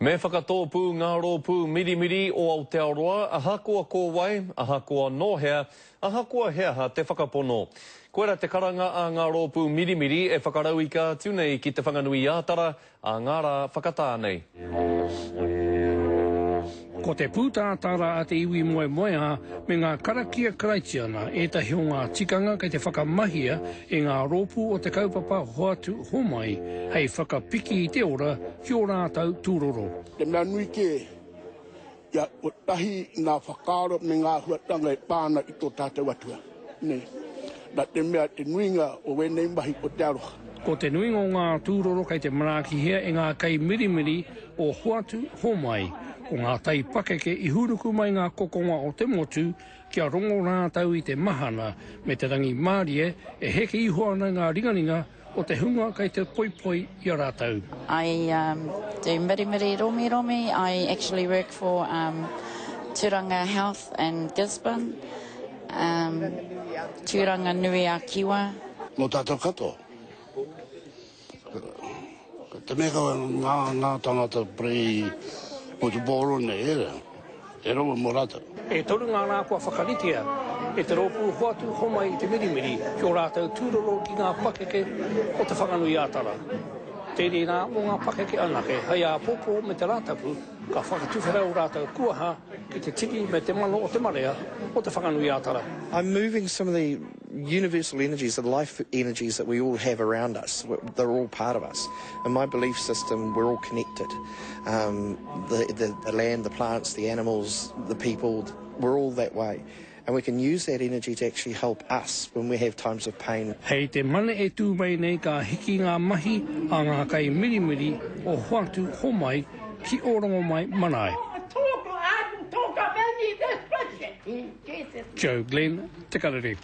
Me whakatōpū ngā rōpū mirimiri o Aotearoa ahakoa ko wai, ahakoa nō hea, ahakoa he aha te whakapono. Koira te karanga a ngā rōpū mirimiri e whakarauika atu nei ki Te Whanganui-ā-Tara ā ngā rā whakatā nei. Ko te pūtātara a te iwi moemoeā me ngā karakia Karaitiana ētahi o ngā tikanga kei te whakamahia e ngā rōpū o te kaupapa Hoatu Homai hei whakapiki i te ora ki ō rātou tūroro. Te mea nui kē, kia kotahi ngā whakaaro me ngā āhuatanga e pā ana ki tō tātou Atua, nē. Nā te mea te nuinga o ēnei mahi ko te aroha. Ko te nuinga o ngā tūroro kei te manaakihia e ngā kaimirimiri o Hoatu, Homai. Ko ngā taipakeke i hūnuku mai ngā kokonga o te motu kia rongo rātou i te mahana me te rangimārie e heke iho ana ngā ringaringa o te hunga kei te poipoi i a rātou. I do mirimiri romiromi, I actually work for Turanga Health in Gisborne, Turanga Nui a Kiwa. Nō tātou katoa. Ko te mea kau ngā, ngā tangata play whutupōro nei, e, e rawe mō rātou. E toru ngā rā kua whakaritea e te rōpū hoatu homai i te mirimiri ki ō rātou tūroro ki ngā pakeke o Te Whanganui-ā-Tara. Tēnei rā mō ngā pakeke anake, hei āpōpō me te Rātapu ka whakatuwhera ō rātou kuaha ki te tini me te mano o te marea o Te Whanganui-ā-Tara. I'm moving some of the universal energies, the life energies that we all have around us, they're all part of us. In my belief system, we're all connected. Um, the, the, the land, the plants, the animals, the people, we're all that way. And we can use that energy to actually help us when we have times of pain. Hei te mane e tū mai nei ka hiki ngā mahi a ngā kaimirimiri o Hoatu Homai ki Ōrongomai Marae. Joe Glenn, Te Karere.